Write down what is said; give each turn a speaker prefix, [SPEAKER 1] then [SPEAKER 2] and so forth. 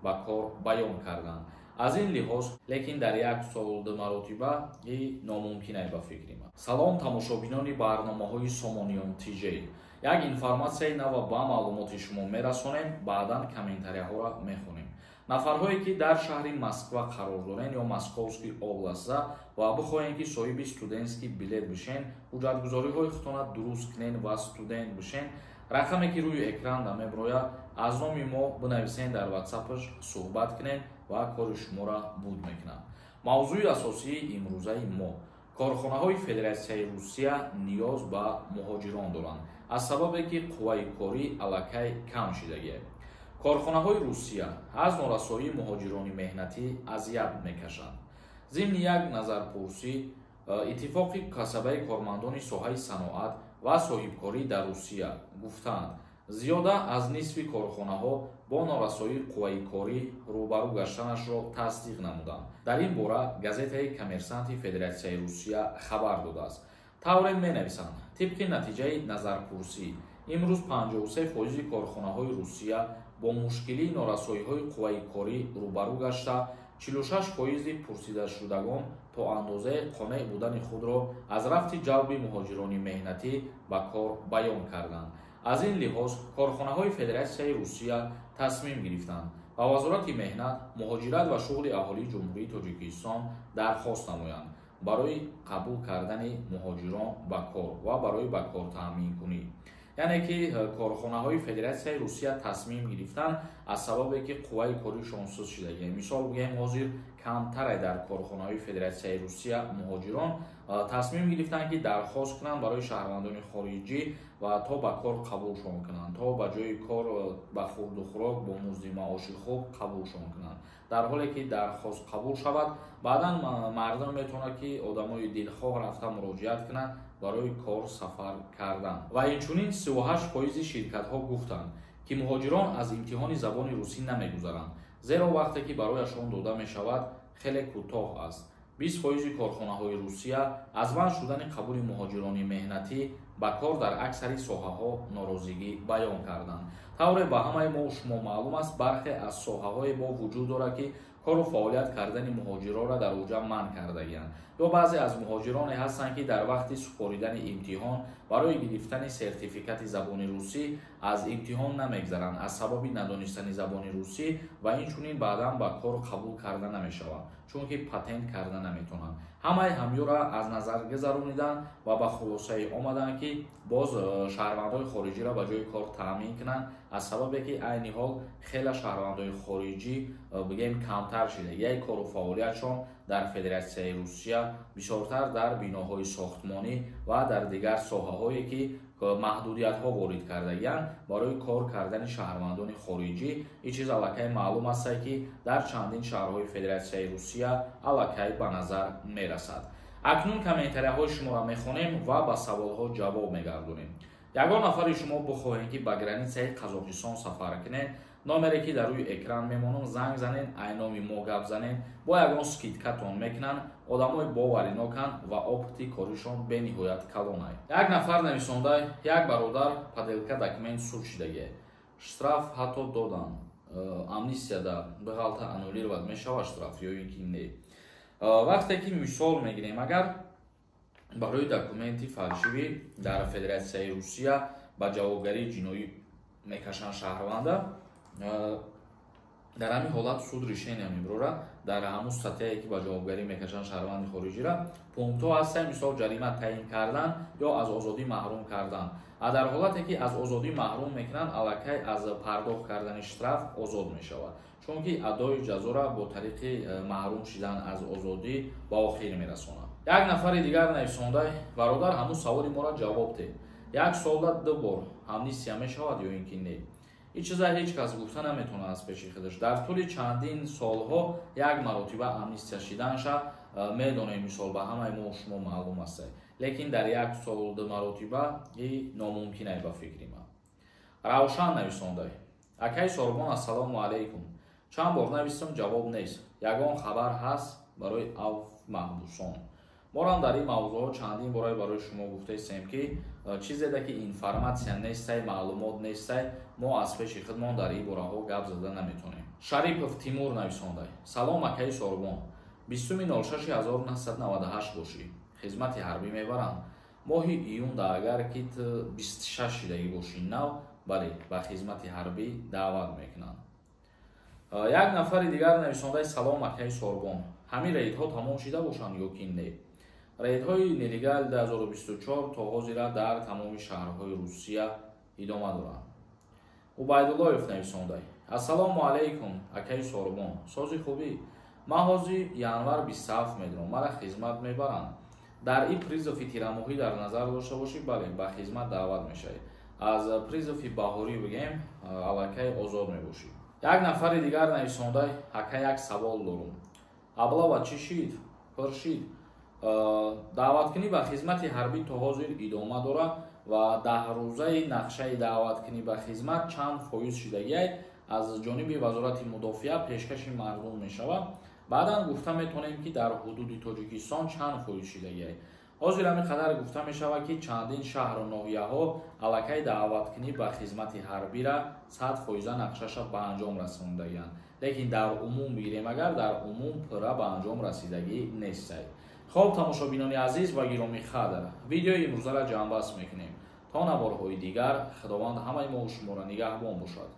[SPEAKER 1] ба кор баён карданд. Аз ин лиҳоз, лекин дар як сол ду маротиба и номумкин ба фикри ман. Салом, тамошобинони барномаҳои Сомониён ТЖ. Як информатсияи нава ба маълумоти шумо мерасонем, баъдан комментарияҳоро мехонем. Нафарҳое, ки дар шаҳри Москва қарор дорен ё Московский областда ва бихоҳем, ки соҳиби студентский билет бишен, ҳуҷҷатгузориҳои худтона дуруст кунен ва студент бишен, рақаме, ки рӯи экранда меброяд, аз номи мо бинависен, дар ватсапаш суҳбат кунен ва кори шуморо буд мекунад. Мавзӯи асосии имрӯзаи мо: корхонаҳои Федератсияи Русия ниёз ба муҳоҷирон доранд, аз сабабе ки қувваи корӣ аллакай кам шидагист. Корхонаҳои Русия аз норасоии муҳоҷирони меҳнатӣ азият мекашанд. Зимни як назарпурсӣ, Иттифоқи касабаи кормандони соҳаи саноат ва соҳибкорӣ дар Русия гуфтаанд, зиёда аз нисфи корхонаҳо бо норасоии қувваи корӣ рӯбарӯ гаштанашро тасдиқ намуданд. Дар ин бора газетаи «Коммерсанти» Федератсияи Русия хабар додааст. Тавре менависанд, тибқи натиҷаи назарпурсӣ, имрӯз 53 фоизи корхонаҳои Русия бо мушкилии норасоиҳои қувваи корӣ рӯбарӯ гашта, 46 фоизи пурсидашудагон то андозае қонеъ будани худро аз рафти ҷалби муҳоҷирони меҳнатӣ ба кор баён карданд. Аз ин лиҳоз, корхонаҳои Федератсияи Русия тасмим гирифтанд ба Вазорати меҳнат, муҳоҷират ва шуғли аҳолии Ҷумҳурии Тоҷикистон дархост намоянд барои қабул кардани муҳоҷирон ба кор ва барои ба кор таъминкунӣ. Яъне ки корхонаҳои Федератсияи Русия тасмим гирифтанд, аз сабабе ки қувваи коришон суст шудагӣ, мисол бигӯем, ҳозир камтаре дар корхонаҳои Федератсияи Русия муҳоҷирон, тасмим гирифтанд, ки дархост кунанд барои шаҳрвандони хориҷӣ ва то ба кор қабулшон кунанд, то ба ҷои кор ба хурду хӯрок бо музди маоши хуб қабулшон кунанд. Дар ҳоле ки дархост қабул шавад, баъдан мардум метавонад, ки одамои дилхоҳ рафта муроҷиат кунанд барои кор сафар кардан. Ва инчунин 38 фоизи ширкатҳо гуфтанд, ки муҳоҷирон аз имтиҳони забони русӣ намегузаранд, зеро вақте ки барояшон дода мешавад, хеле кӯтоҳ аст. 20 фоизи корхонаҳои Русия аз манъ шудани қабули муҳоҷирони меҳнатӣ ба кор дар аксари соҳаҳо норозигӣ баён карданд. Тавре ба ҳамаи мо шумо маълум аст, бархе аз соҳаҳое бо вуҷуд дорад, ки кору фаъолият кардани муҳоҷиронро дар уҷа манъ кардагианд, ё баъзе аз муҳоҷироне ҳастанд, ки дар вақти супоридани имтиҳон барои гирифтани сертификати забони русӣ аз имтиҳон намегзаранд аз сабаби надонистани забони русӣ ва инчунин баъдан ба кор қабул карда намешаванд, чунки патент карда наметавонанд. Ҳамаи ҳамёра аз назар гузарониданд ва ба хулосае омаданд, ки боз шаҳрвандои хориҷиро ба ҷои кор таъмин кунанд, аз сабабе ки айни ҳол хеле шаҳрвандои хориҷӣ, бигем, камтар шуда яй кору фаъолиятшон дар Федератсияи Русия, бисёртар дар биноҳои сохтмонӣ ва дар дигар соҳаҳое, ки маҳдудиятҳо ворид кардагианд барои кор кардани шаҳрвандони хориҷӣ. Ин чиз аллакай маълум аст, ки дар чандин шаҳрҳои Федератсияи Русия аллакай ба назар мерасад. Акнун комментарияҳои шуморо мехонем ва ба саволҳо ҷавоб мегардонем. Ягон нафари шумо бихоҳем, ки ба границаи Қазоқистон сафар кунед, номере, ки дар рӯи экран мемонам, занг занен, ай номи мо гап занен, бо ягон скидкатон мекунанд. Одамои бовариноканд ва опыти коришон бениҳоят калонай. Як нафар нависонда: як бародар, подделка документ суд шидагие, штраф ҳатто доданд, амнистияда биғалта аннулировать мешавад штраф ё ин ки не? Вақте ки мисол мегирем, агар барои документи фальшивӣ дар Федератсияи Русия ба ҷавобгарии ҷиноӣ мекашанд шаҳрванда, дар ҳамин ҳолат суд решения мебарорад. Дар ҳамун статьяе, ки ба ҷавобгарӣ мекашанд шаҳрванди хориҷира, пунктҳо ҳастанд, мисол, ҷарима таъин кардан ё аз озодӣ маҳрум кардан. А дар ҳолате ки аз озодӣ маҳрум мекунанд, аллакай аз пардохт кардани штраф озод мешавад, чунки адои ҷазоро бо тариқи маҳрум шидан аз озодӣ ба охир мерасонад. Як нафари дигар нависонда: бародар, ҳамун саволи моро ҷавоб деҳ, як солда ду бор амнистия мешавад ё ин ки не? Ин чиза ҳеҷ кас гуфта наметавонад аз пеши худаш. Дар тӯли чандин солҳо як маротиба амнистия шиданша медонем, мисол, ба ҳамаи мо шумо маълум аст, лекин дар як сол ду маротиба и номумкин ба фикри ман. Равшан нависонда: акаи Сорбон, ассалому алайкум, чанд бор навистам, ҷавоб нест. Ягон хабар ҳаст барои авф маҳбусон? Мо дар ин мавзӯъҳо чандин бора барои шумо гуфтаистем, ки чизе ки информатсия нестай, маълумот нестай, мо аз пеши худмон дар ин бораҳо гап зада наметонем. Шарипов Тимур нависондай: салом, акаи Сорбон, 20.06.1998 бошӣ, хизмати ҳарбӣ мебаранд. Моҳи июнда агар ки ту 26 шидагӣ бошӣ нав, бале, ба хизмати ҳарбӣ даъват мекунанд. Як нафари дигар нависондаи: салом, акаи Сорбон, ҳамин рейдҳо тамом шида бошанд ё ки не? Рейдҳои нелегал 2024 то ҳозира дар тамоми шаҳрҳои Русия идома доранд. Убайдуллоев нависондай: ассалому алайкум, акаи Сорбон, сози хубӣ? Ман ҳозир январ 27 медонам, мара хизмат мебаранд. Дар ин призыв и тирамоҳӣ дар назар дошта бошӣ, бале, ба хизмат даъват мешавӣ. Аз призыв и баҳорӣ бигем, аллакай озод мебошӣ. Як нафари дигар нависондай: ака, як савол дорум, облава чӣ шид, пур шид? Даъваткунӣ ба хизмати ҳарбӣ то ҳозир идома дорад ва 10 рӯзаи нақшаи даъваткунӣ ба хизмат чанд фоиз шидагиай аз ҷониби Вазорати мудофиа пешкаши мардум мешавад. Баъдан гуфта метавонем, ки дар ҳудуди Тоҷикистон чанд фоиз шидагиай. Ҳозир ҳамин қадар гуфта мешавад, ки чандин шаҳру ноҳияҳо аллакай даъваткунӣ ба хизмати ҳарбира 100 фоиза нақшаша ба анҷом расондагианд, лекин дар умум бигирем агар, дар умум пурра ба анҷом расидагӣ нестай. Хоб, тамошобинони азиз ва гиромӣ қадр, видеои имрӯзаро ҷамъбаст мекунем. То наворҳои дигар Худованд ҳамаи мо шуморо нигаҳбон бошад.